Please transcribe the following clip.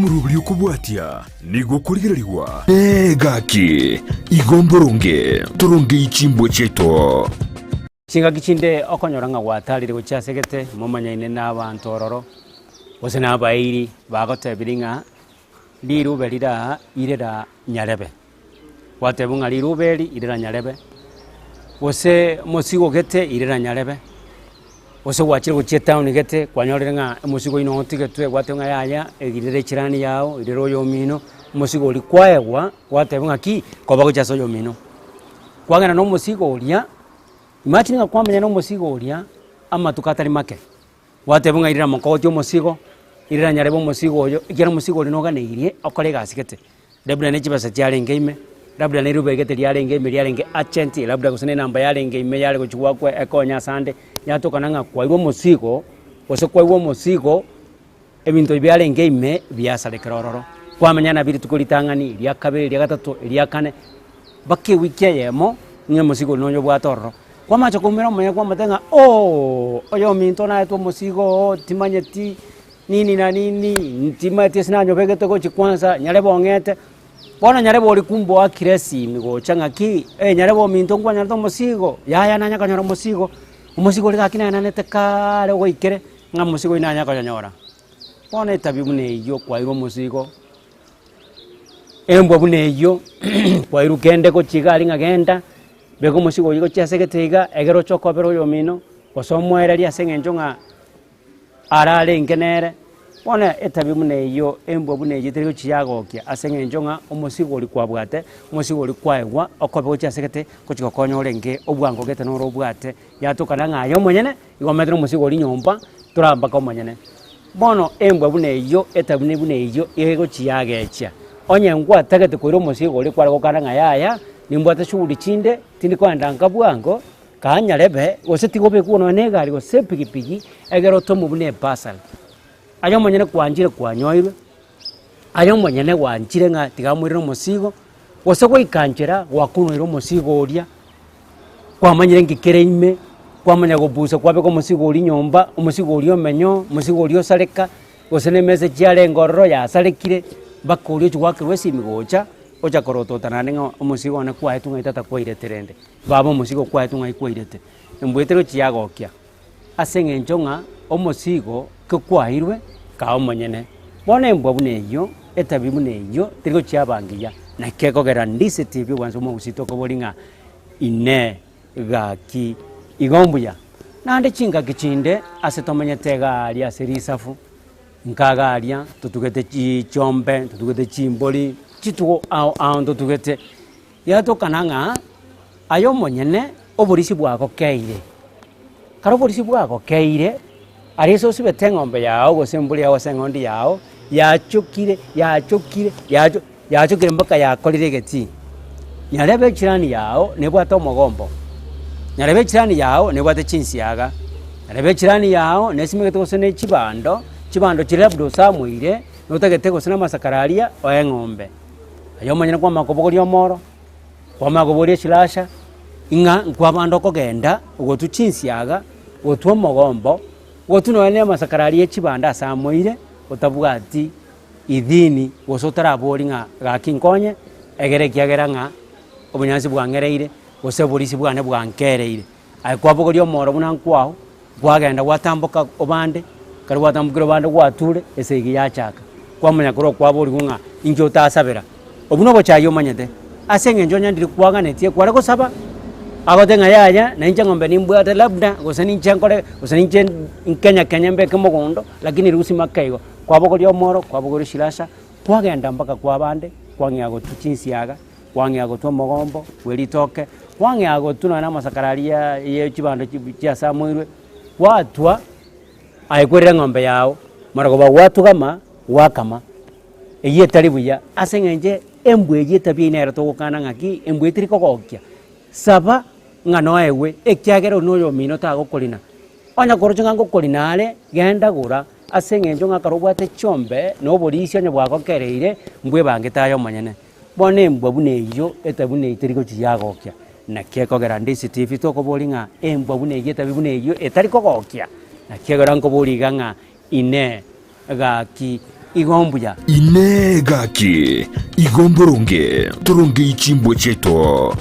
Omoroberi okobwatia nigo okorigererigwa negaki igo mboronge torongei chimbwa chiaito. Chingaki chinde okonyora ng'a gwatarire gochia ase gete, momanyaine na abanto ororo, gose na abairi bagotebirie ng'a rirube rire aa irera nyarebe. Gwatebiwa ng'a rirube eri irera nyarebe, gose omosigo gete irera nyarebe, gose gwachire gochia etown gete kwanyorire ng'a omosigo oywo notigetwe gwatebiwa ng'a yaya irera echirani yago, irera oyomino, omosigo oria kwaewa gwatebiwa ng'aki koba gochia ase oyomino. Kwagenda na omosigo oria, imagine ng'a kwamenya na omosigo oria amatuko atari make. Gwatebiwa ng'a irera mokogoti omosigo, irera nyarebe omosigo oyo, ekiagera omosigo oria noganeirie okore egasi gete. Labda ne chibesa chiarenge ime, labda ne riruba egete riarenge ime riarenge urgent, labda gose ne enamba yarenge ime yare gochia goakwa ekonye asande, yatokana ng'a kwairwe omosigo, gose kwaigwa omosigo, ebinto ebi biarenge ime biasarekera ororo. Kwamenya nabio rituko ritang'ani, eria kabere, eria gatato, eria kane, mpaka ewiki eyemo, ng'a omosigo oria noyobwate ororo. Kwamacha koumera omonyene kwamotebia ng'a ooh, oyominto naetwe omosigo oo timanyeti. Nini na nini, ntimaeti ase nanyobegete gochia kwansa, nyarebe ong'ete, bono nyarebe oria kumbe oakire esimi gocha ng'aki, eh nyarebe ominto nkwanyorete omosigo, yaya nanya konyora omosigo, omosigo oria gaki naenanete kaaaare ogoikere, ng'a omosigo oyio nanya koyonyora. Bono etabia buna eyio kwairwe omosigo, embwa buna eyio, kwairwe kende gochia iga aria ng'a genda, beka omosigo oyio gochia ase egete iga, egere oche okobera oyomino, gose omoererie ase eng'encho ng'a. Ararenge nere. Bono etabi buna eyio, embwa buna eyio teri gochia yagokia ase eng'encho ng'a omosigo oria kwabwate, omosigo oria kwaegwa, okobe gochia ase gete, gochia gokonya orenge obwango gete noro obwate, yatokana ng'a aye omonyene, igo omanyete na omosigo oria nyomba, tora mpaka omonyene. Bono embwa buna eyio, etabi buna eyio, egochia yagechia, onye ngwatagete koira omosigo oria kware gokana ng'a yaya, nimbwate shughuli chinde, tindi koenda nka bwango. Kanyarebe, gose tiga obekwe nonya na egari gose epigipigi, egere otomwe buna eparcel. Aye omonyene kwanchire kwanyoirwe, aye omonyene gwanchire ng'a tiga amoirere omosigo, gose goika nchera gwakunoire omosigo oria, kwamanyire nki kere ime, kwamanya gobusa kwabeka omosigo oria nyomba, omosigo oria omenyo, omosigo oria osareka, gose na emessage yarenge ororo yasarekire, mpaka oria ochia goakerwa esimi gocha, ocha korotota naende ng'a omosigo one kwaetwe ng'ai tata kwairete rende. Baba omosigo kwaetwe ng'ai kwairete, embwa etari gochia yagokia, ase eng'encho ng'a omosigo ki kwairwe kaa omonyene. Bono embwa buna eyio, etabi buna eyio, teri gochia yaba ngiya, naki ekogera ndiseti ebi obwansa omogusii tokoboria ng'a inee gaki igo mbuya. Naende chingaki chinde ase tomenyete iga aria ase risafu, nkaga aria totugete chiombe, totugete chimbori, chitugo ao ao ntotugete. Yatokana ng'a aye omonyene oborisia bwagokeire. Kare oborisia bwagokeire, aria ase osibete eng'ombe yao gose embori yao gose eng'ondi yao, yachokire yachokire yacho yachokire mpaka yakorire egetii. Nyarebe echirani yao nebwate omogombo, nyarebe echirani yao nebwate chinsiaga, nyarebe echirani yao nesimegete gose ne chibando, chibando chiria labda osamoire, notagete gose na amasakara aria oe eng'ombe. Aye omonyene kwamanya kobogoria omoro, kwamanya kobogoria esirasha, ng'a nkwabande okogenda gotwa chinsiaga, gotwa omogombo, gotwa nonya na amasakara aria ya chibando ase amoire, otabwati idhini gose otarabori ng'a gaki nkonye, egere ekiagera ng'a obonyansi bwang'ereire, gose oborisia bwane bwankereire. Aye kwabogoria omoro buna nkwao, kwagenda gwatamboka obande, ekero gwatambokire obande gwature, esegi yachaka. Kwamanya korwa kwaborigwa ng'a inki otasabera. Obwo na obochai omanyete, ase eng'encho onye ndiri kwaganetie kware gosaba, agote ng'a yaya na inche eng'ombe nimbwate labda, gose ninche nkore, gose ninche nkenya kenye mbeke mogondo, lakini rusia make igo. Kwabogoria omoro, kwabogoria esirasa, kwagenda mpaka kwa abande, kwang'ea gotwa chinsiaga. Kwang'ea gotwa omogombo bwe ritoke, kwang'ea gotwa nonya na amasakara aria ye chibando chiasamoirwe, gwatwa aye kwerire eng'ombe yago, mara koba gwatugama gwakama, eyio etari buya ase eng'encho embwa eyio etabia eyio nero togokana ng'aki, embwa eyio teri kogokia. Saba ng'a noegwe, ekiagera oyio na oyomino tagokorina, onye koroche ng'a ngokorina are, genda gora ase eng'encho ng'a ekero obwate chiombe na oborisia onye bwagokereire, mbwebangete aye omonyene. Bono embwa buna eyio etabi buna eyio teri gochia yagokia, naki ekogera nde ase TV tokoboria ng'a embwa buna eyio etabi buna eyio etari kogokia, naki ekero nkoboria iga ng'a inee gaki. Igo mbuya. Inee gaki, igo mboronge torongei chimbwa chiaito.